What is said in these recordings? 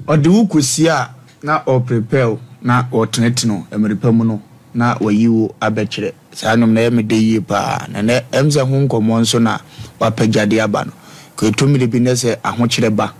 Ɔde wo kɔsie a, na ɔreprepare wo, na ɔretenetene wo, mmerɛ pa mu no, na wayi wo abɛkyerɛ. Saa nnwom no ɛyɛ me dɛ yie paa, na nɛ ɛm sɛ ho nkɔmmɔ nso na wapagya de aba no. Ka ɛtɔ mmerɛ bi nɛ sɛ ahokyerɛ ba,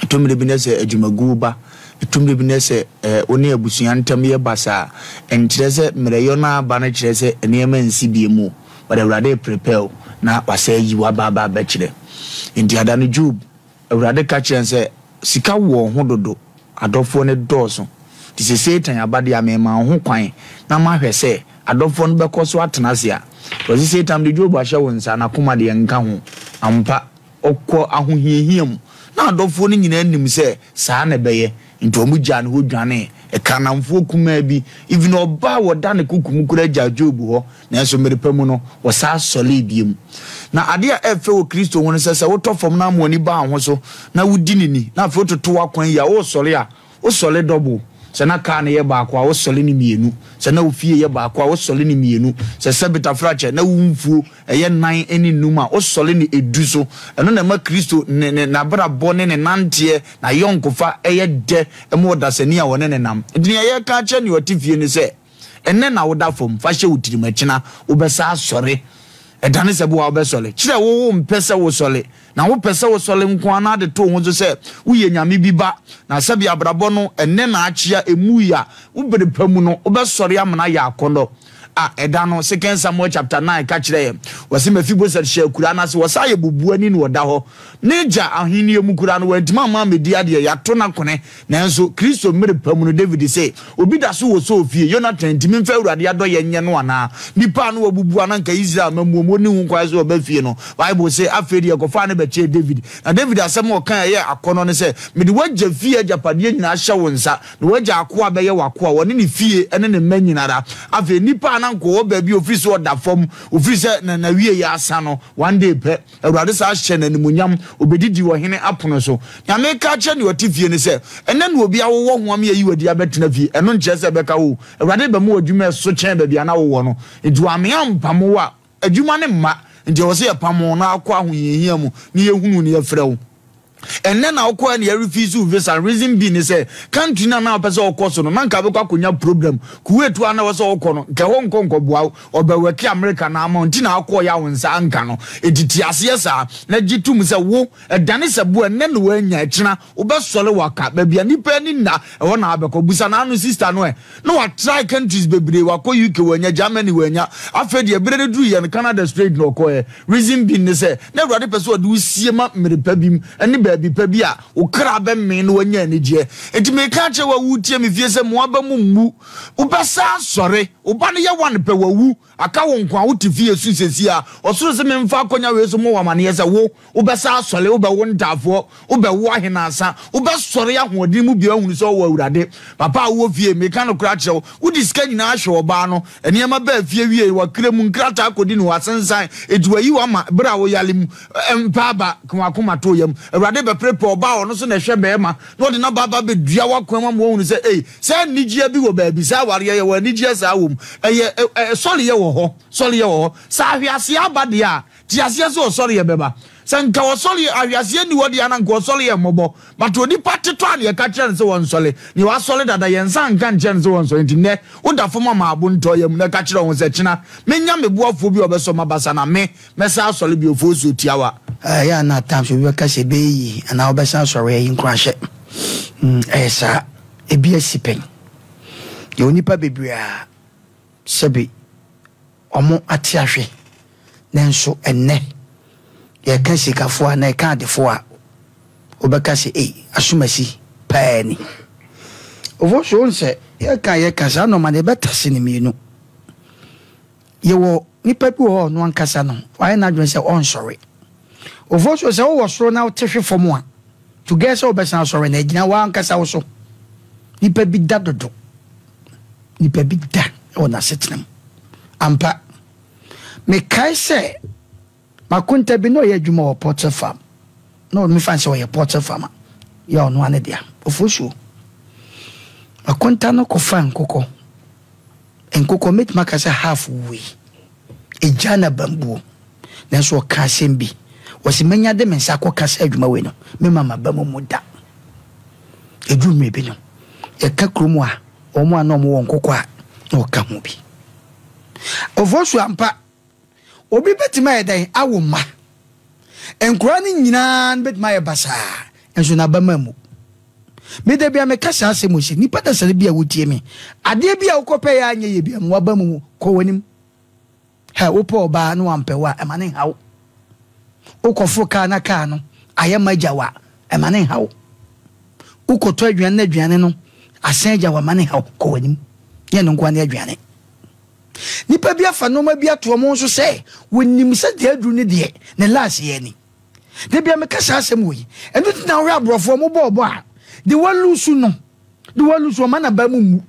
ɛtɔ mmerɛ bi nɛ sɛ adwumaguo ba, ɛtɔ mmerɛ bi nɛ sɛ eh, wo ne abusua ntam yɛ basaa a, ɛnkyerɛ sɛ mmerɛyɔ no aba no kyerɛ sɛ nneɛma nsi bie mu o, but Awurade reprepare wo na wasan ayi wo aba aba abɛkyerɛ. Nti ada no Job Awurade ka kyerɛɛ no sɛ, Sika wɔ wo ho dodo, adɔfoɔ no dɔɔso, nti sɛ Satan aba deɛ a, mema wo ho kwan na mahwɛ sɛ adɔfoɔ no bɛkɔ so atena ase a. Ɔse, Satan mede Job ahyɛ wo nsa, n'akoma deɛ nka ho. Ampa, ɔkɔ ahohiahia mu. Na adɔfoɔ no nyinaa nim sɛ saa na ɛbɛyɛ, nti wɔgyaa no hɔ dwanee. Ɛkaa nnamfoɔ kumaa bi, even ɔbaa a wɔda ne koko mu koraa gyaa Job hɔ. Nanso mmere pa mu no, wɔsan sɔree bio. Na ade a ɛyɛ fɛ wɔ Kristo ho ne sɛ, sɛ wotɔ fam na ama w'ani ba wo ho so na wudi no ni, na afei wototo w'akwan yie a, woresɔre a, wosɔre dɔbo. Sɛ na kaa no yɛ baako a, wosɔre no mmienu. Sɛ na wo fie yɛ baako a, wosɔre no mmienu. Sɛ sɛbetafrakyɛ, na wo mfuo yɛ nnan ne nnum a, wosɔre no edu so. Ɛno na ɛma Kristo ne ne n'abrabɔ ne ne nanteɛ, n'ayɔnkofa yɛ dɛ ma ɔdasani a ɔne no nam. Enti nea yɛreka akyerɛ nea ɔte fie ne sɛ, Ɛnnɛ na woda fam, fa hyɛ wo tirim, ɛkyena wobɛsa asɔre. Ɛdane sɛ boa wobɛsɔre. Kyerɛ wo wompɛ sɛ wosɔre, na wopɛ sɛ wosɔre nko ara na ade to wo ho so sɛ woyɛ nyame bi ba. Na sɛbe abrabɔ no, ɛnnɛ na akyea, ɛmui a, wo bere pa mu no, wobɛsɔre amena ayɛ akɔnnɔ. A ɛda no, Second Samuel chapter 9 ka kyerɛ yɛn, wɔse Mephibosheth hyɛɛ akuraa no ase, wɔsan yɛ bubuani na ɔda hɔ. N'agya ahenni mu koraa no, wantumi amma ammedi adeɛ, yɛato no akone. Nanso, Kristo mmere pa mu no, Dawid se, Obi da so wɔ Saul fie, Yonatan nti, memfa Awurade adɔeɛ nyɛ no anaa? Nnipa a na wɔabubu a na anka Israel amammuo mu ɔnni ho kwan sɛ ɔba fie no, Bible se, afei deɛ ɛkɔfaa no bɛkyɛɛ Dawid. Na Dawid asɛm a ɔkae a ɛyɛɛ akɔnnɔ ne sɛ, Mede w'agya fie agyapadeɛ nyinaa hyɛ wo nsa, na w'agya akoa bɛyɛ w'akoa, ɔne ne fie ne ne mma nyina ara. Afei, nnipa a na anka ɔwɔ baabi a ɔfiri sɛ ɔda fam, ɔfiri sɛ na n'awieeɛ asa no, one day pɛ, Awurade san hyɛ no animuonyam, ɔbɛdidi ɔhene apono so. Nea mereka akyerɛ nea ɔte fie ne sɛ, ɛnnɛ na obi awowɔ ho ama yɛayi wo adi abɛtena fie. Ɛno nkyerɛ sɛ ɛbɛka wo o. Awurade rebɛma wo adwuma a ɛso kyɛn baabi a na wowɔ no. Enti wamee ampamo wo a, adwuma no mma. Enti ɛwɔ sɛ yɛpamo wo na akɔ ahohiahia mu na yɛhunu wo na yɛfrɛ wo. Ɛnnɛ na wokɔɛ na yɛrefuse wo visa no, reason being ne sɛ, country no a na wopɛ sɛ wokɔ so no, na nka wobɛkɔ akɔnya problem. Kuwait hɔ a na ɛwɔ sɛ wokɔ no, nka ɛhɔ nkɔ nkɔboa wo. Ɔbɛwɛke America no ama wo nti na akɔɔyɛ a wo nsa anka no. Enti te aseɛ saa na gye tom sɛ wo, ɛdane sɛ boɔ, ɛnnɛ na woanya, ɛkyena wobɛsɔre waka. Baabi a nnipa ani nna, ɛhɔ na wabɛkɔ. Busa n'ano sister no ɛ. Na wa try countries bebree, wakɔ UK wanya, Germany wanya. Afei deɛ berɛ no duruiɛ no, Canada straight na ɔkɔɔɛ. Reason being ne sɛ, na Awurade pɛ sɛ ɔde wo sie ma mmere pa bi mu ne baabi pa bi a wo kra bɛmee na wanya anigyeɛ. Enti meka akyerɛ wo a woretie me fie sɛ, mo aba mu mmu. Wobɛsan asɔre. Wo ba no yɛ one pɛ, wawu. Aka wo nko a, wote fie su seesei a. Ɔsoro se memfa akwanya wei so mmɔ wo amaneɛ sɛ wo, wobɛsan asɔre, wobɛwo ntaafoɔ, wobɛwo ahenaasa, wobɛsɔre ahoɔden mu bio ahunu sɛ wowɔ Awurade. Papa a wowɔ fie, meka nokorɛ akyerɛ wo, wode sika nyinaa ahwɛ ɔbaa no, nneɛma baa fie wiei, wakra mu, nkrataa kɔdi ne hɔ, asensan, enti wayi wo ama berɛ a woyare mu. Mpa aba, ka w'akoma to wo yam. Awurade bɛprepare ɔbaa a ɔno nso na ɛhwɛ barima, na ɔde n'aba aba abɛdua w'akwan mu ama woahunu sɛ, ei, saa anigyeɛ bi wɔ baabi, saa awareɛ yɛwɔ anigyeɛ saa wɔ mu. Ɛyɛ, ɛ, sɔreyɛ wɔ hɔ, sɔreyɛ wɔ hɔ. Sɛ ahweaseɛ aba deɛ a, te aseɛ sɛ ɔsɔreyɛ bɛba. Sɛ nka ɔsɔreɛ, ahweaseɛ nni hɔ deɛ a na nka ɔsɔreyɛ mmɔbɔ. But onipa tetɔ a na yɛka kyerɛ no sɛ ɔnsɔre. Nea wasɔre dada, yɛn nsa nka nkyerɛ no sɛ ɔnsɔre. Nti nnɛ, woda fam ama abo ntɔ yam na ka kyerɛ wo ho sɛ, kyena, mɛnya me boafoɔ bi a ɔbɛsɔ m'abasa na me, Mɛsan asɔre bio fo nsuo tiawa. Ɛyɛ a na at times obi bɛka sɛ ɛbɛyɛ yie anaa wobɛsan asɔre ɛyɛ nkuranhyɛ. Ɛyɛ saa. Ebi asi pɛn. Yɛwɔ nnipa bebree a sɛbe wɔn ate ahwe nanso ɛnnɛ yɛka sikafoɔ anaa yɛka adefoɔ a wobɛka sɛ ei asomasi paa ni. Ofo so wohu sɛ yɛka yɛka saa nnoɔma no yɛbɛtase no mmienu. Yɛwɔ nipa bi wɔ hɔ a ɔno ankasa no, wayɛ n'adwene sɛ ɔnsɔre. Ofosuo, sɛ wowɔ soro na wote hwe fam a, to gɛɛ sɛ wobɛsan asɔre no, agyina w'ankasa wo so. Nipa bi da dodo. Nipa bi da wɔ n'asetena mu. Ampa. Mekae sɛ M'akonta bi na ɔyɛ adwuma wɔ poultry farm. Na ɔno mefa no sɛ ɔyɛ poultry farmer. Yɛ ɔno ara ne dea. Ofosuo. M'akonta no kɔfaa nkokɔ. Nkokɔ mɛtumi aka sɛ half wui. Egyaa no abambuo. Nanso ɔkaa asɛm bi. Ɔse manya de me nsa akɔka saa adwuma wei no, memma m'aba mu mu da. Ɛduru mmerɛ bi no, yɛka kurom a, wɔn a na wɔwɔ nkokɔ a, na wɔka ho bi. Ofosu ampa, obi bɛtumi ayɛ dɛn awo mma? Nkwadaa no nyinaa no bɛtumi ayɛ basaa, nso n'aba mu ammu. Me da bia meka saa asɛm wɔ sɛ, nipa dasani bi a wotie me, adeɛ bi a wokɔpɛ yɛ anyɛ yɛ bia mu waba mu kɔ w'anim. Hɛ, wopɛ ɔbaa na wampɛ wo a, ɛma no nha wo. Wokɔforo kaa na kaa no ayɛ ma agya wo a, ɛma no nha wo. Wokɔtɔ aduane na aduane no asan agya wo a, ɛma no nha wo. Kɔ w'anim. Nyɛ ɛno nko ara ne aduane. Nnipa bi afa nneɛma bi ato wɔn so sɛ wɔnim sɛ deɛ aduru ne deɛ, ne last yɛ ni. Da bia meka saa asɛm wɔ yi. Ɛno nti na wohwɛ aborɔfoɔ wɔn bɔɔbɔ a, de walusu no, de walusu ɔma n'aba mu mmu.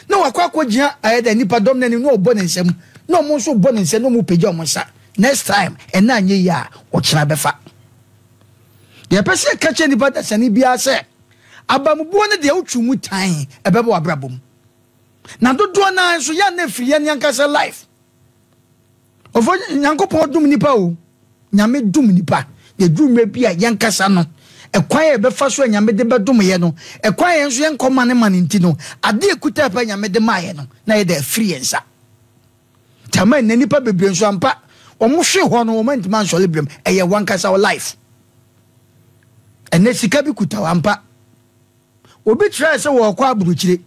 Na wakɔ akɔgyina ayɛ dɛ nipa dɔm no anim na ɔbɔ ne nsam na ɔmo nso bɔ ne nsam na ɔmo pagya ɔmo nsa. Next time ɛna anyɛ yie a ɔkyena bɛfa. Deɛ ɛpɛ sɛ yɛka kyerɛ nipa dasani biara sɛ abamubuo no deɛ wotwi mu tan ɛbɛba w'abrabɔ mu. Na dodoɔ no ara nso yɛ a na ɛfiri yɛn ankasa life. Ɔfo Nyankopɔn dom nipa o. Nyame dom nipa. Na ɛduru mmerɛ bi a yɛnkasa no, ɛkwan a yɛbɛfa so a Nyame de bɛdom yɛ no, ɛkwan a yɛn nso yɛnkɔ mane mane nti no, adeɛ a ɛkuta pɛ Nyame de maa yɛ no, na yɛde afiri yɛn nsa. Nti ama nnɛ nipa bebree nso ampa, wɔn hwe hɔ no, wɔn antumi ansɔre biom. Ɛyɛ wankasa wo life. Ɛnnɛ sika bi kuta wo ampa. Obi kyerɛɛ sɛ wɔrekɔ aburokyire.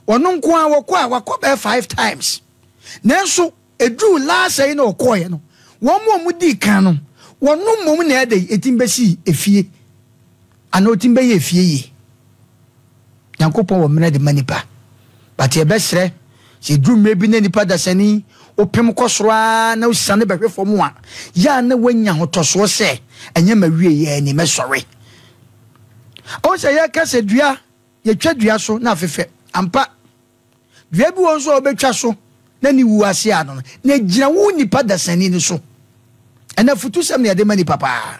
Ɔno nko ara wɔkɔ a wakɔ bɛyɛ five times. Nanso eduruu last yi na ɔkɔeɛ no, wɔn a wɔdii kan no, wɔn mmom na ɛdɛ ɛtumi bɛsii efie anaa ɔtumi bɛyɛ efie yie. Nyankopɔn wɔ mmerɛ de ma nipa. But yɛbɛsrɛ sɛ ɛduru mmerɛ bi na nipa dasani wopem kɔ soro ara na wosiane bɛhwe fam a, yɛ a na woanya ahotɔsoɔ sɛ ɛnyɛ m'awieɛ ni, mɛsɔre. Ɔhu sɛ yɛka sɛ dua, yɛtwa dua so na afefɛ. Ampa, dua bi wɔ nso a wobɛtwa so na ne wu ase ano no, na ɛgyina wo nipa dasani no so. Ɛna afutusɛm na yɛde ma nipa paa.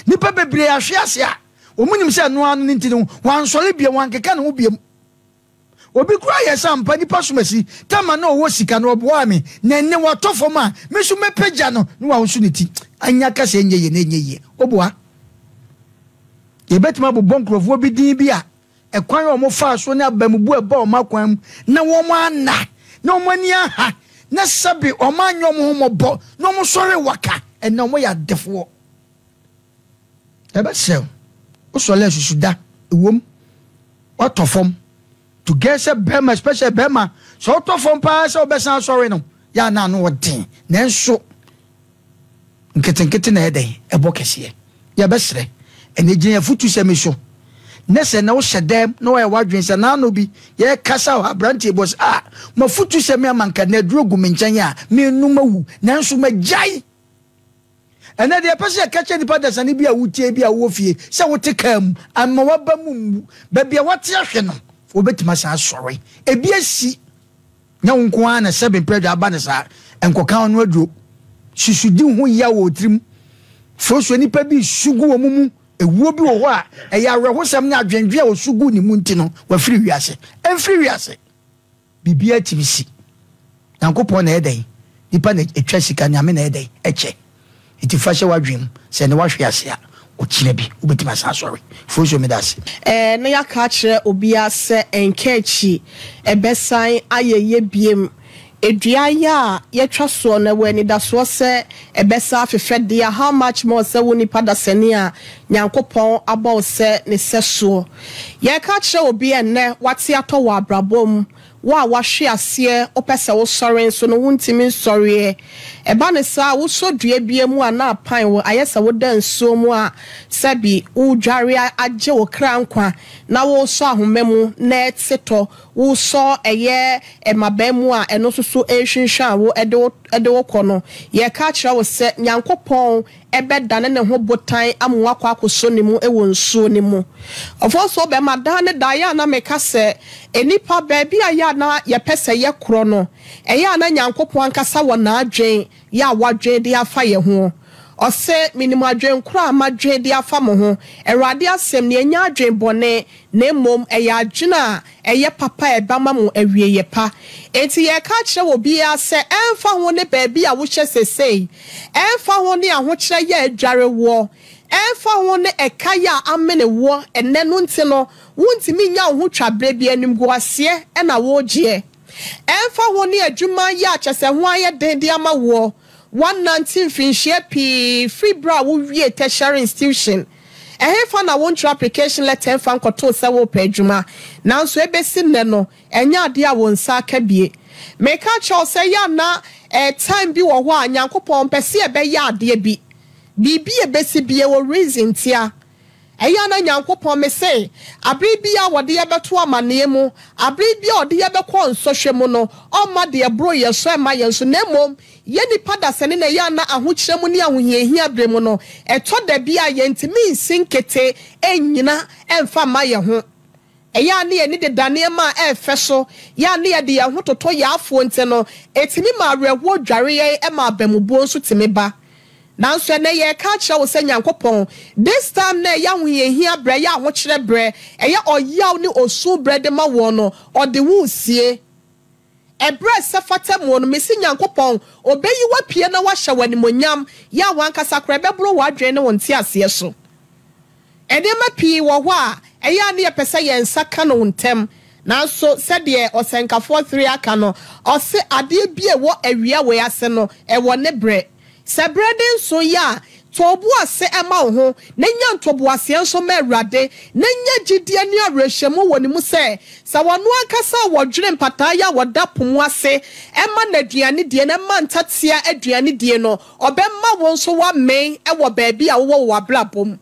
Nipa bebree ahwe ase a, wɔn nim sɛ ɛno ano no nti no, wɔansɔre biam, wɔankeka ne ho biam. Obi koraa yɛ sɛ ampa nipa som asi, tama na ɔwɔ sika no ɔboaa me, na ɛnnɛ watɔ fam a, me nso mɛpagya no na wawoso ne ti. Anya ka sɛ ɛnyɛ yie na ɛnyɛ yie. Woboa? Yɛbɛtumi abobɔ nkurɔfoɔ bi din bi a ɛkwan a wɔfaa so ne abamubu a ɛbaa wɔn akwan mu na wɔn anna na wɔn ani aha na sɛbe wɔn anyɛ wɔn ho mmɔbɔ na wɔn sɔre waka, ɛnnɛ wɔyɛ adefoɔ. Yɛbɛsrɛ wo, wosɔre a susu da, ɛwom, woatɔ fam. To get sɛ bɛrima, especially bɛrima, sɛ wotɔ fam paa sɛ wobɛsan asɔre no, yɛ a na ano ɔden. Nanso, nketenkete na ɛyɛ dɛn? Ɛbɔ kɛseɛ. Yɛbɛsrɛ, ɛnɛ gyina yɛn afutusɛm yi so. Nɛ sɛ nɛ wohyɛ dɛm na woayɛ w'adwene sɛ naano bi yɛrekasa wɔ ha, aberanteɛ bi ɔsɛ, ah, m'afutusɛm yi ama nka nɛ aduro gu me nkyɛn a, menum awu, nanso magyae. Ɛnnɛ deɛ yɛpɛ sɛ yɛka kyerɛ nnipa dasani bi a wotie bi a wowɔ fie sɛ wote kaa mu amma w'aba mu mmu. Baabi a woate ahwe no, wobɛtumi asan asɔre. Ebi asi. Nyɛ wo nko ara na sɛbe mprɛ dwa aba no saa. Nkɔka ɔno aduro. Susudi ho yaw wɔ wo tirim. Frosua nnipa bi resu gu wɔn mu. Ewuo bi wɔ hɔ a, ɛyɛ awerɛhosɛm ne adwendwen a wɔsu gu ne mu nti no, wafiri wiase. Ɛmfiri wiase. Biribiara tumi si. Nyankopɔn na ɛyɛ dɛn? Nipa na ɛtwa sika, Nyame na ɛyɛ dɛn? Ɛkyɛ. Nti fa hyɛ w'adwene mu sɛ ɛnɛ w'ahwe ase a, ɔkyena bi wobɛtumi asan asɔre. Fosuo meda ase. Ɛɛ na yɛaka akyerɛ obiara sɛ ɛnka akyi, ɛbɛsan ayɛ yie biem. Dua yi a yɛatwa soɔ no, ɛwɔ anidasoɔ sɛ ɛbɛsan afefɛ dea, how much more sɛ wo nipa dasani a Nyankopɔn abɔ wo sɛ Ne sɛsoɔ. Yɛreka akyerɛ obi ɛnnɛ, wate atɔ wɔ abrabɔ mu, wo a wahwe aseɛ, wopɛ sɛ wosɔre nso no wontumi nsɔreɛ. Ɛba no saa a, wosɔ dua bi mu a na apan wo, ayɛ sɛ woda nsuo mu a sɛbi woredware agye wo kra nkwa na woresɔ ahoma mu na ɛrete tɔ, wosɔ ɛyɛ mmabaa mu a ɛno nso so ɛrehwinhwan wo de wo de wo kɔ no, yɛreka akyerɛ wo sɛ Nyankopɔn bɛdane ne ho botan ama woakɔ akɔsɔ ne mu wɔ nsuo no mu. Ɔfɔnsoɔ bɛma daa ne daa yɛ a na meka sɛ nnipa baabi a yɛ a na yɛpɛ sɛ yɛkorɔ no, ɛyɛ a na Nyankopɔn ankasa wɔ n'adwen yɛ a wadwen de afa yɛn ho. Ɔse, Menim adwen korɔ a madwen de afa mo ho, Awurade asɛm nie, ɛnyɛ adwen bɔne, na mmom ɛyɛ adwene a ɛyɛ papa a ɛbɛma mo awieeɛ pa. Enti yɛreka akyerɛ obiara sɛ, ɛmfa ho ne baabi a wohyɛ seesei, ɛmfa ho ne ahokyerɛ yɛ a adware woɔ, Ɛmfa ho ne ɛka yi a amene woɔ ɛnnɛ no nti no, wontumi nnya wo ho twa berɛ bi, animguaseɛ na woregyeɛ. Ɛmfa ho ne adwuma yi a kyɛsɛ ho ayɛ den de ama woɔ, woanante mfinhyia pii firi berɛ a wowiee tertiary institution. Ɛhefa na wontwerɛ application letter mfa nkɔtoo sɛ worepɛ adwuma? Nanso ɛbɛsi nnɛ no, ɛnyɛ adeɛ a wo nsa aka bie. Meka akyerɛ wo sɛ ɛyɛ a na time bi wɔ hɔ a Nyankopɔn ɔmpɛ sɛ yɛbɛyɛ adeɛ bi. Biribi a ɛbɛsi biara wɔ reason ntia. Ɛyɛ a na Nyankopɔn, mese, abere biara a wɔde yɛ bɛto amaneɛ mu, abere biara a ɔde yɛ bɛkɔ nsɔhwɛ mu no, ɔmma deɛ ɛboro yɛn so mma yɛn so, na mmom yɛn nnipa dasani na ɛyɛ a na ahokyerɛ mu ne ahohiahia berɛ mu no, ɛtɔ da bi a yɛntumi nsi nkete nnyina mfa mma yɛn ho. Ɛyɛ a na yɛn ani deda nneɛma a ɛyɛ fɛ so, yɛ a na yɛde yɛn ho toto yɛn afoɔ nti no, ɛtumi ma awerɛhoɔ dware yɛn ma abamubuo nso tumi ba. Nanso ɛnnɛ yɛreka akyerɛ wo sɛ Nyankopɔn, this time na ɛyɛ ahohiahia berɛ, ɛyɛ ahokyerɛ berɛ, ɛyɛ ɔyaw ne osu berɛ de ma woɔ no, ɔde wo resie. Ɛberɛ a ɛsɛ fata muo no, mese Nyankopɔn, ɔbɛyi wo apue na wahyɛ wo animuonyam, yɛ a w'ankasa koraa ɛbɛboro w'adwene ne wo nteaseɛ so. Nneɛma pii wɔ hɔ a ɛyɛ a na yɛpɛ sɛ yɛn nsa ka no ntɛm, nanso sɛdeɛ Ɔsɛnkafoɔ Three aka no, ɔse adeɛ bi a ɛwɔ awia wei ase no, ɛwɔ ne berɛ. Sɛ berɛ ne nso yɛ a, tɔ wo bo ase ma wo ho, na nya ntoboaseɛ nso ma Awurade, na nya gyidie ne awerɛhyɛmu wɔ Ne mu sɛ, sɛ Ɔno ankasa a ɔdwene mpataa yi a wɔda po mu ase ma no aduane die na ɛma ntatea aduane die no, Ɔbɛma wo nso woamee wɔ baabi a wowɔ wɔ w'abrabɔ mu.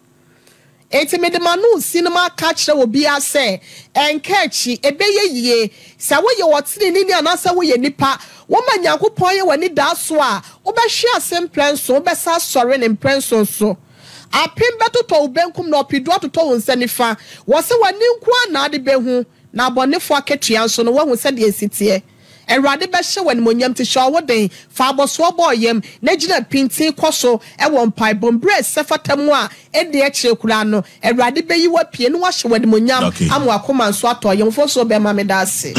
Enti mede m'ano resi no maka akyerɛ obiara sɛ, ɛnka akyi, ɛbɛyɛ yie. Sɛ woyɛ ɔteneneeni anaasɛ woyɛ nipa, woma Nyankopɔn yɛ w'anidaaso a, wobɛhwe ase mprɛnson, wobɛsan asɔre ne mprɛnson so. Apem bɛtotɔ wo benkum na ɔpedu atotɔ wo nsa nifa. Wɔse w'ani nko ara na ade bɛhu, na abɔnefoɔ akatua nso no, woahu sɛdeɛ ɛsi teɛ. Awurade bɛhyɛ wo animuonyam nti hyɛ wo ho den, fa abɔsoɔ bɔ wo yam, na gyina pintinn kɔ so wɔ mpaebɔ mu. Berɛ a ɛsɛ fata mu a ɛnni akyire koraa no, Awurade bɛyi wo apue na wahyɛ wo animuonyam Okay. ama w'akoma nso atɔ yam. Mfomsoɔ bɛn ma meda ase.